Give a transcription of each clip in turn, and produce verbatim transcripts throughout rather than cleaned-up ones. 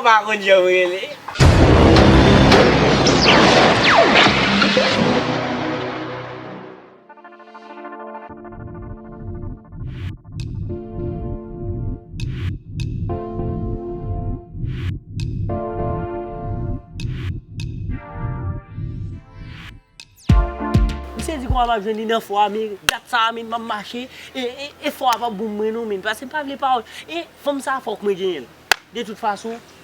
Pa konn jan m rele. Misye di konsa m ap jwenn li nan fò a, men dat sa a, men m ap mache, e, e, e fò a p ap bon pou mwen non, men, paske m pa vle pawòl. E fanm sa a, fòk mwen genyen l. De tout fason, hein?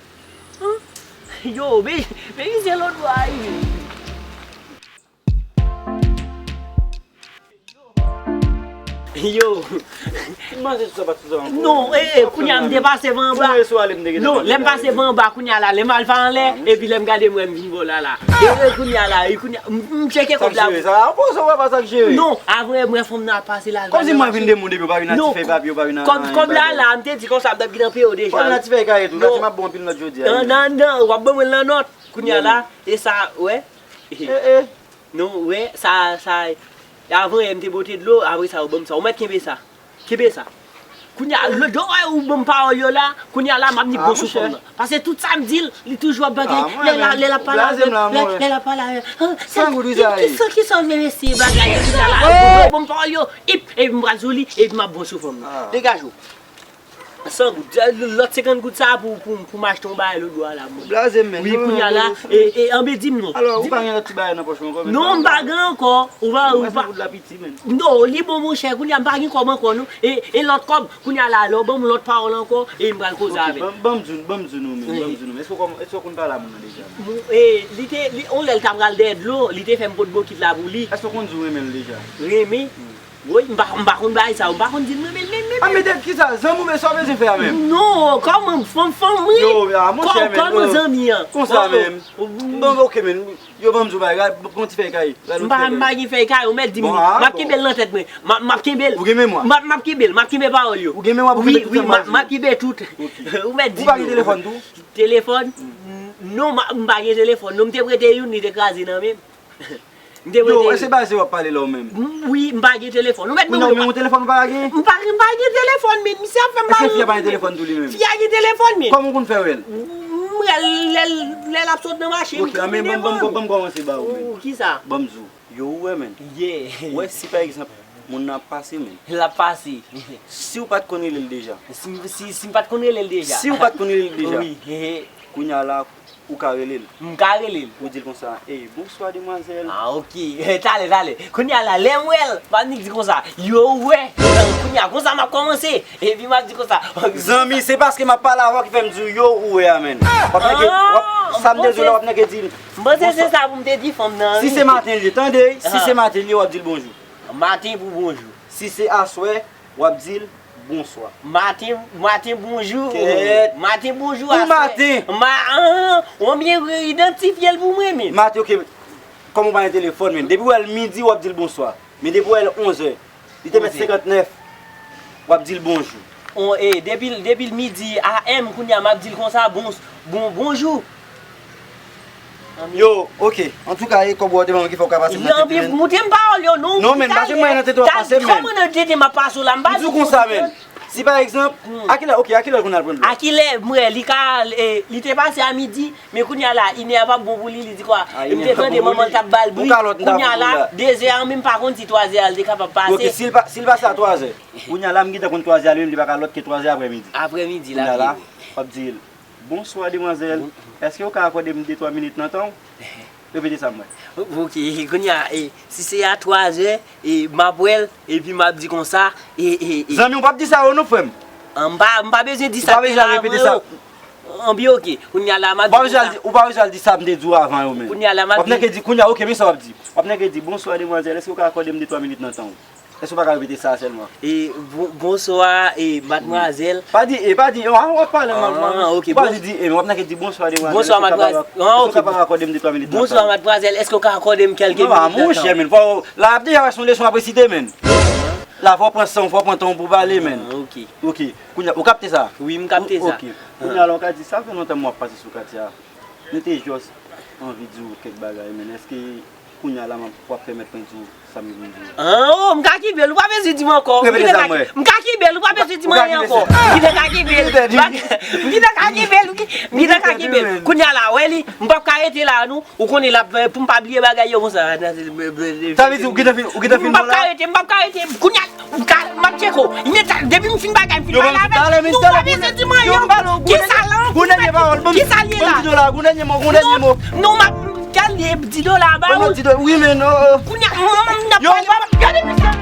Yo, men, men misye lòt bò a rive. Yo. Manzè sou sa pa t sou sa ankò. Non, e, e, kounye a m te pase pa anba. Non, lè m pase pa anba, kounye a la, lè m al pa anlè, epi lè m gade m wè m vin vòlè la. E, e, kounye a la, e, kounye a, m, m tcheke kòb la. Sa k jere sa? Ankò sa w wè pa sa k jere? Non, avre m wè fanm nan ap pase la. Kòmsi mwen vin de moun epi yo pa vin ak ti fèy papye, yo pa vin ak anyen bagay. Kòb la la, m te di konsa m t ap gen nan peyi w deja. Pa vin ak ti fèy kay tou, la ti m ap bon anpil nòt jodi a. Nan, nan, w ap ban mwen l nan nòt. Kounye a la, e sa, wè. E, e. Non, wè, sa, sa, avan yè m te pote dlo, apre sa, ou ban m sa. Ou mèt kenbe sa. Kenbe sa. Kounye a, lè w wè ou ban m pawòl yo la, kounye a la, m ap ni bon sou fanm nan. Paske tout sa m di l, li toujou ap bagay. Lè l a, lè l ap pale avè m, lè, lè l ap pale avè m. Ah, sa, ki, ki, ki sa w vle eseye bagay yo, kounye a la, ou ban m pawòl yo, ip, epi m pral sou li, epi m ap bon sou fanm nan. Degaje w. San goud. Lòt senkant goud sa a pou, pou, pou m achte yon bagay lòt bò a la, mwen. Blaze m, men. Wi, kounye a la, e, e, anben di m non. Alò, ou pa gen lòt ti bagay nan pòch ou ankò, men? Non, m pa gen ankò. Ou pa, ou pa. San goud la piti, men. Non, li bon, monchè, kounye a m pa gen kòb ankò, non. E, e lòt kòb, kounye a la, lè w ban m lòt pawòl ankò, e m pral koze avè l. Ok, ban, ban m di w, ban m di w non, men, ban m di w non, men. Èske w konn, èske w konn pale a moun nan deja? E, li te, li, on lè l ta pral dèyè dlo, li te fè m pot bokit la pou li. Èske w konn di w renmen l deja? Renmen? Woy, m pa, m pa konn bagay sa yo, m pa konn di m renmen l menm, menm. Ah, men tèt kisa? Zanmi w, men sa w bezwen fè a menm? Non, kòman, fanm, fanm, wi. Yo, a, monchè, men, kòman zanmi an? Konsa menm. Bon, ok, men, yo, ban m di w bagay, pran ti fèy kay. M pa, m pa gen fèy kay, ou mèt di m, m ap kenbe l nan tèt mwen. M ap, m ap kenbe l. Ou gen memwa? M ap, m ap kenbe l, m ap kenbe pawòl yo. Ou gen memwa pou kenbe tout sa m ap di? Wi, wi, m ap kenbe tout. Ou mèt di m. Ou pa gen telefòn tou? Telefòn? Non, m pa gen telefòn. Non, m te prete youn, li te kraze nan men m. M te prete youn. Yo, èske bagay se w ap pale la ou menm? Wi, m pa gen telefòn. Ou mèt ban mwen. Ou menm yon telefòn ou pa gen? M pa, m pa gen telefòn, men misye ap fè m mal. Èske fi a pa gen telefòn tou li menm? Fi a gen telefòn, men. Kòman ou konn fè wè l? M wè l lè, lè l ap sot nan mache. Ok, men ban m, ban m, ban m kòmanse ba ou, men. Kisa? Ban m di w. Yo, ou wè, men. Yeah. Ou wè, si pa egzanp, moun nan ap pase, men. L ap pase. Si w pa t konn rele l deja. Si, si, si m pa t konn rele l deja. Si w pa t konn rele l deja. Wi. Kounye a la, ou ka rele l. M ka rele l. Ou di l konsa, "Ey, bonswa, demwazèl." Ah, ok. Talè, talè. Kounye a la, lè m wè l, m ap nik di konsa, "Yo, ou wè." Kounye a, konsa m ap kòmanse. Epi m ap di konsa, "Zanmi, se paske m ap pale avè w ki fè m di w yo, ou wè a, men." W ap nèke, w ap, sa m te di w la, w ap nèke di l. M panse se sa pou m te di fanm nan, wi. Si se maten li ye, tande, si se maten li ye, w ap di l bonjou. Maten pou bonjou. Si se aswè, w ap di l bonswa. Maten, maten bonjou. Kèt. Maten bonjou, aswè. Pou maten. Ma, an, ou byen idantifye l pou mwen, men. Maten, ok. Kòm ou pa gen telefòn, men. Depi w wè l midi, w ap di l bonswa. Men depi w wè l onzè, li te mèt senkantnèf, w ap di l bonjou. On, e, depi, depi l midi A M, kounye a m ap di l konsa, bon, bon, bonjou. Yo, ok. Antouka, e kòb ou a te ban mwen ki fè w ka pase m nan tete, men. Montre m pawòl yo, non. Non, men, pase mwen nan tete w ap pase, men. Kòman nan tete m ap pase w la? M pa di w konsa, men. Si pa egzanp, a kilè, ok, a kilè l konn al pran dlo? A kilè, m wè, li ka, e, li te pase a midi, men kounye a la, inè a p ap bon pou li, li di kwa, m te tande manman l t ap ba l bri. Kounye a la, dezè a, menm pa konn si twazè a, li te kapab pase. Ok, si l pa, si l pase a twazè, kounye a la, m gentan konn twazè a, li menm, li pa ka lòt ke twazè aprèmidi. Aprèmidi, l ap rive. Kounye a la, w ap di l, "Bonswa, demwazèl. Èske w ka akòde m de twa minit nan tan w?" Repete sa m wè. Ok, kounye a, e, si se a twazè, e, m ap wè l, epi m ap di konsa, e, e, e. Zanmi, w p ap di sa yo non, frè m. An, m pa, m pa bezwen di sa. Ou pa bezwen al repete sa. An, byen, ok. Kounye a la, m ap di konsa. Ou pa bezwen al di, ou pa bezwen al di sa m te di w avan yo, men. Kounye a la, m ap di. W ap nèke di, kounye a, ok, men sa w ap di. W ap nèke di, "Bonswa, demwazèl. Èske w ka akòde m de twa minit nan tan w?" Èske w pa ka repete sa sèlman? E, bon, bonswa, e, madmwazèl. Pa di, e, pa di, a, w ap pale mal, mal. Ah, ok, ou pa di, di, e, w ap nèke di, "Bonswa, demwazèl. Bonswa, madmwazèl." Ah, ok. Èske w ka akòde m de twa minit nan tan w?" "Bonswa, madmwazèl. Èske w ka akòde m kèlke minit nan tan w?" Non, a, monchè, men, fò, la, ap deja wè se yon leson ap resite, men. La, fò w pran san w, fò w pran tan w pou w pale, men. Ah, ok. Ok. Kounye a, ou kapte sa? Wi, m kapte sa. Ok. Kounye a la, w ka di, "Sa fè lontan m wè w ap pase sou katye a. Nou te jis anvi di w kèk bagay, men. Èske kounye a la, m ap, w ap pèmèt mwen di w sa m gen pou m di w?" An, o, m ka kenbe l, ou pa bezwen di m ankò. Repete sa m wè. M ka kenbe l, ou pa bezwen di m anyen ankò. M gentan ka kenbe l. M gentan ka kenbe l, wi. M gentan ka kenbe l. Kounye a la, wè li, m p ap ka rete la, non. Ou konnen l ap, pou m pa bliye bagay yo konsa. Sa vle di ou gentan fin, ou gentan fin bon la? M p ap ka rete, m p ap ka rete. Kounye a, m ka, m ap tcheke w. Depi m fin bagay, m fin pale avè l. Nou pa bezwen di m anyen. Kisa l an? Kisa l ye la? Non, non, m ap gade di dola ba ou. Wi, men non. Kounye a, m ap pale. Gade misye.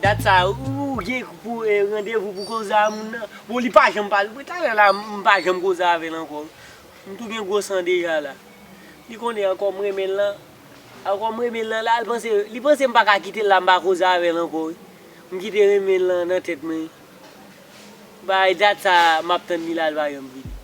Dat sa, ou gen pou, eh, randevou pou koze a moun nan. Bon, li pa janm pale. Talè la, m pa janm koze avè l ankò. M tou gen gwo san deja la. Li konnen ankò m renmen l lan. Ankò m renmen l lan la, li panse, li panse m pa ka kite l la, m pa koze avè l ankò, wi. M kite renmen l lan nan tèt mwen, wi. Bay dat sa, m ap tann li la, li pa janm vini.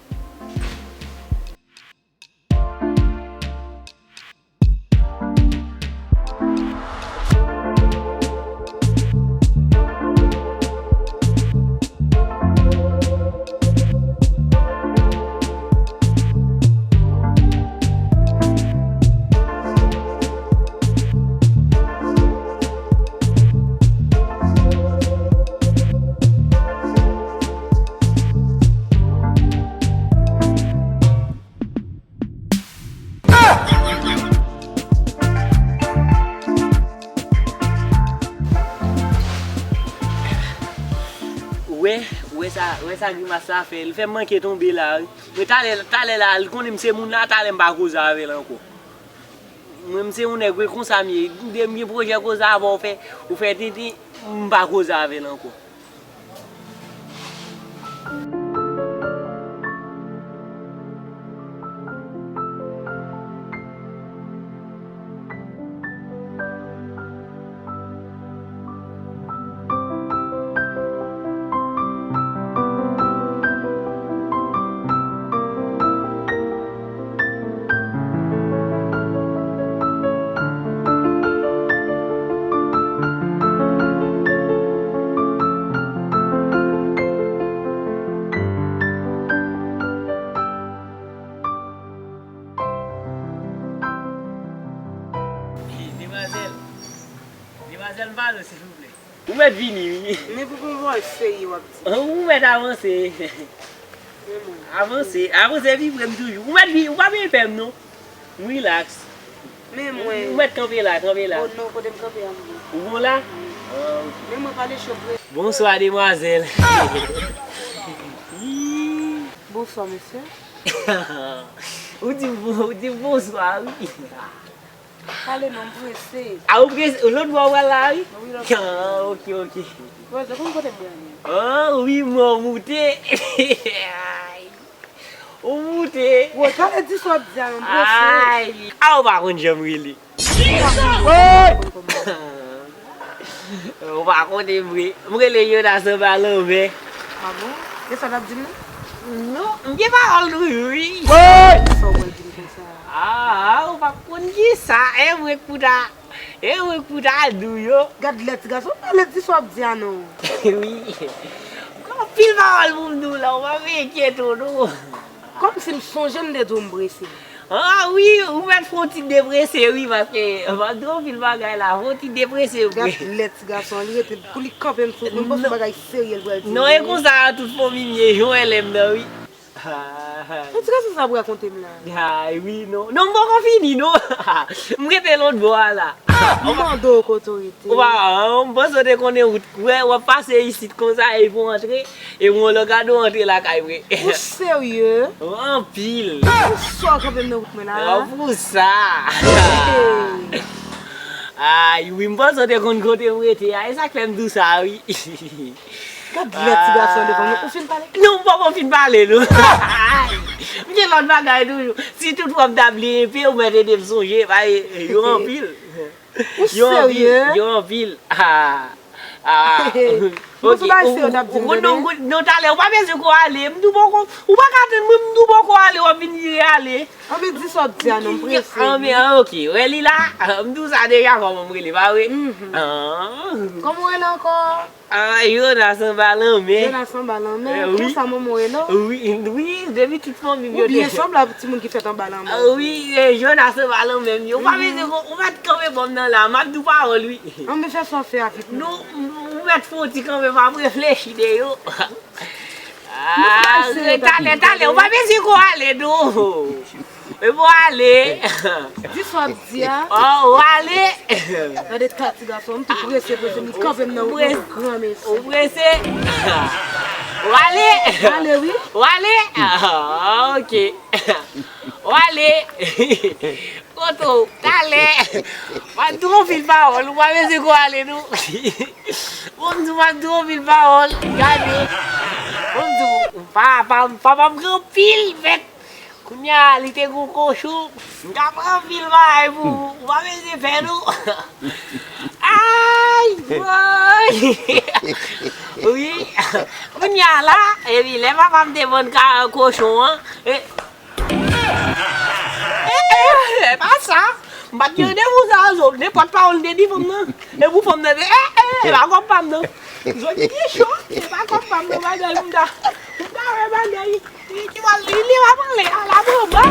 Ou wè, ou wè sa, ou wè sa grimas sa fè, li fè m manke tonbe la, wi. Men talè, talè la, li konnen m se moun la, talè m pa koze avè l ankò. Mwen, m se yon nèg, wi, konsa m ye. Depi m gen pwojè koze avè w, ou fè, ou fè tenten, m pa koze avè l ankò. Demwazèl, demwazèl, m pale w, silvouplè. Ou mèt vini, wi. Men pou konvwa serye w ap di. Ou mèt avanse. Men mwen. Avanse, avanse pi pre m toujou. Ou mèt vini, ou pa bezwen pè m non. M rilaks. Men mwen. Ou mèt kanpe la, kanpe la. Oh non, kote m kanpe a m bon. Ou bon la? Wi. Ah, ok. Men mwen pale cho pre. Bonswa, demwazèl. Bonswa, mesye. Ou di bon, ou di bonswa, wi. Pale non, m prese. A, ou prese? Lòt bò w pral la, wi? Wi, lòt bò. Ah, ok, ok. Wè, se konn kote m prale. Ah, wi, mwen, ou moute. Ou moute. Wè, talè di sa w ap di a, non, m prese. Ay. A, ou pa konn jan m rele. Ou pa konn jan m rele. Ou pa konnen vre. M rele Yonas anba lanmè. Ah bon? E sa w t ap di m nan? Non, m gen pawòl wi, wi. Sa w pral di m konsa? Ah, ou pa konn kisa. E vre k pou ta, e vre k pou ta di w yo. Gad lè ti gason, pale di sa w ap di a non. Wi. Gon anpil pawòl pou m di w la, ou pa enkyete w non. Kòmsi m sonje m te di w m prese. Ah wi, ou mèt fè yon ti deprese wi, paske m ap di w anpil bagay la, fè yon ti deprese vre. Gad lè ti gason an, li rete pou li kanpe m sou, m panse bagay serye l pral di. Non, e konsa tout fanmi m ye, jan w wè lè m nan wi. Men ti gason sa ap rakonte m la. Ay wi, non. Non, m poko fini non. M rete lòt bò a la. M mande w kote w rete. Ou pa, m panse w te konnen wout. Wè, w ap pase isit konsa, epi w antre, epi w lògade w antre lakay mwen. Ou serye? Anpil. Pou sa w kanpe m nan wout mwen la? Ah, pou sa. Ay, wi, m panse w te konn kote m rete a. E sa k fè m di w sa, wi. Gad lè ti gason devan mwen. Ou fin pale? Non, m poko fin pale, non. M gen lòt bagay toujou. Si toutfwa m ta bliye enpe, ou mèt ede m sonje, paske yo anpil. Ou serye? Yo anpil. Ah, ah. Bon, sou bagay serye w t ap di m, tande. Non, talè, ou pa bezwen ko ale. M di w poko, ou pa ka tann mwen, m di w poko ale, w ap vin vire ale. Anben, di sa w ap di a non, m prese. Anben, ok, wè li la, m di w sa deja, kòman m rele, pa vre? Kòman w rele ankò? Ah, Jonas anba lanmè. Jonas anba lanmè. Konsa manman w rele w? Wi, wi, depi tout fanmi m yo te. Ou byen sanble ak timoun ki fèt anba lanmè. Ah, wi, Jonas anba lanmè m ye. Ou pa bezwen, ou mèt kanpe bò m nan la, m ap di w pawòl, wi. Anben, fè sa w fè avèk mwen. Non, ou mèt fè yon ti kanpe, m ap reflechi de yo. Ah, talè, talè, ou pa bezwen ko ale, non. E bon, ale. Di sa w ap di a. Oh, ou ale. Gade ta ti gason, m tou prese, prese, m kanpe m nan wout, granmesi. Ou prese. Ou ale. Ale, wi. Ou ale. Ah, ok. Ou ale. Kote w, talè. M ap di w anpil pawòl, ou pa bezwen ko ale, non. Bon, m di w m ap di w anpil pawòl, gade. Bon, m di w, pa, pa, papa m gen anpil bèt. Kounye a, li te gon kochon. M ka pran anpil bagay pou ou, ou pa bezwen pè, non. Ay, woy. Wi. Kounye a la, epi lè papa m te vann ka, kochon an, e, E, e, e pa sa. M pa t gen randevou sa a, zo. Nenpòt pawòl m te di fanm nan. E pou fanm nan te, e, e, e pa kòb pa m nan. Zo ki cho, e pa kòb pa m nan, bagay m ta. M ta wè bagay. Li ki pral, li, li va pale a la bòba.